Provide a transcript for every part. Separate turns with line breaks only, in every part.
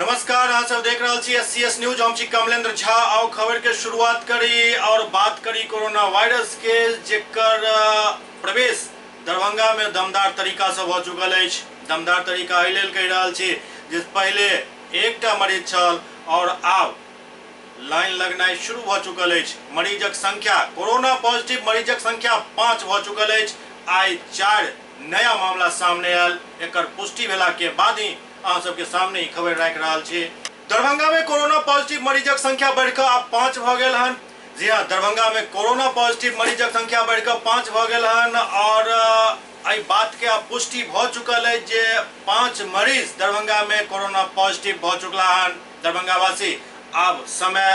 नमस्कार, अहाँ सब देख रहल छी एससीएस न्यूज। हम छी कमलेंद्र झा। आओ खबर के शुरुआत करी और बात करी कोरोना वायरस के, जेकर प्रवेश दरभंगा में दमदार तरीका से भ चुकल अछि। दमदार तरीका एहि लेल कहि रहल छी जे पहिले एकटा मरीज छल और आब लाइन लगनाइ शुरू भ चुकल अछि। मरीजक संख्या, कोरोना पॉजिटिव मरीजक संख्या 5 भ चुकल अछि। आइ 4 नया मामला सामने आयल। एकर पुष्टि भेला के बाद ही अहाँ सबके सामने ई खबर राखि रहल छी। दरभंगा में कोरोना पॉजिटिव मरीजक संख्या बढ़िकऽ आब 5 भऽ गेल हन। जी हाँ, दरभंगा में कोरोना पॉजिटिव मरीजक संख्या बढ़िकऽ 5 भऽ गेल हन और एहि बात के आब पुष्टि भऽ चुकल अछि जे 5 मरीज दरभंगा में कोरोना पॉजिटिव भऽ चुकला हन। दरभंगावासी, आब समय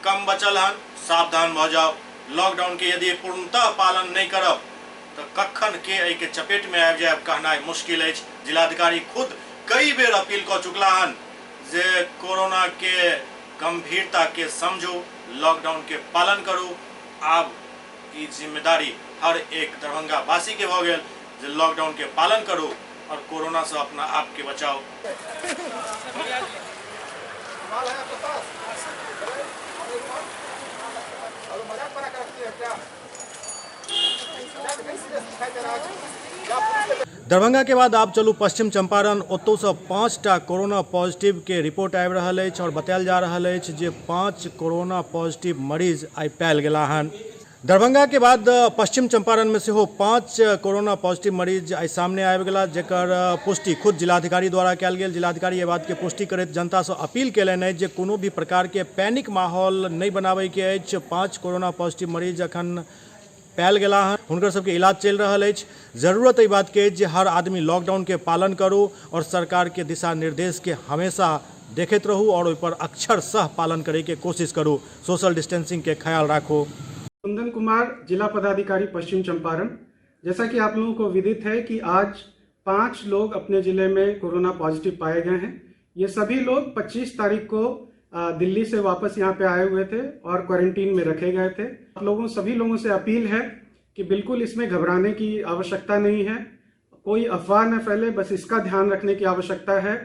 कम बचल हन, सावधान भऽ जाउ। लॉकडाउन के यदि पूर्णतः पालन नहीं करब तो कखन के एहि के चपेट में आबि जायब कहनाइ मुश्किल अछि। जिलाधिकारी खुद कई बेर अपील कऽ चुकला हन जे कोरोना के गंभीरता के समझू, लॉकडाउन के पालन करू। आब ई जिम्मेदारी हर एक दरभंगा वासी के भऽ गेल जे लॉकडाउन के पालन करू और कोरोना से अपना आप के बचाओ। दरभंगा के बाद आब चलू पश्चिम चंपारण। ओतौसँ 5टा कोरोना पॉजिटिव के रिपोर्ट आबि रहल अछि और बतायल जा रहल अछि जे 5 कोरोना पॉजिटिव मरीज आइ पायल गेला हन। दरभंगा के बाद पश्चिम चंपारण में सेहो 5 कोरोना पॉजिटिव मरीज आइ सामने आबि गेला, जेकर पुष्टि खुद जिलाधिकारी द्वारा कयल गेल। जिलाधिकारी एहि बात के पुष्टि करैत जनता से अपील कयलनि अछि जे कोनो भी प्रकार के पैनिक माहौल नहि बनाबय के अछि। 5 कोरोना पॉजिटिव मरीज अखन पायल गेला हन, हुनकर सबके इलाज चलि रहल अछि। जरूरत एहि बात के अछि जे हर आदमी लॉकडाउन के पालन करू और सरकार के दिशा निर्देश के हमेशा देखैत रहू और ओहि पर अक्षरशः पालन करे के कोशिश करू। सोशल डिस्टेंसिंग के ख्याल राखू।
कुंदन कुमार, जिला पदाधिकारी पश्चिम चंपारण। जैसा कि आप लोगों को विदित है कि आज 5 लोग अपने जिले में कोरोना पॉजिटिव पाए गए हैं। ये सभी लोग 25 तारीख को दिल्ली से वापस यहाँ पे आए हुए थे और क्वारंटीन में रखे गए थे। आप लोगों, सभी लोगों से अपील है कि बिल्कुल इसमें घबराने की आवश्यकता नहीं है, कोई अफवाह न फैले, बस इसका ध्यान रखने की आवश्यकता है।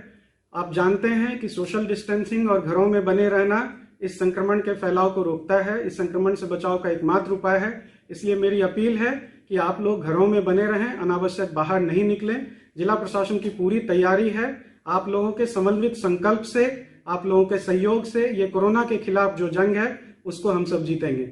आप जानते हैं कि सोशल डिस्टेंसिंग और घरों में बने रहना इस संक्रमण के फैलाव को रोकता है। इस संक्रमण से बचाव का एकमात्र उपाय है। इसलिए मेरी अपील है कि आप लोग घरों में बने रहें, अनावश्यक बाहर नहीं निकलें। जिला प्रशासन की पूरी तैयारी है। आप लोगों के समन्वित संकल्प से, आप लोगों के सहयोग से ये कोरोना के खिलाफ जो जंग है उसको हम सब जीतेंगे।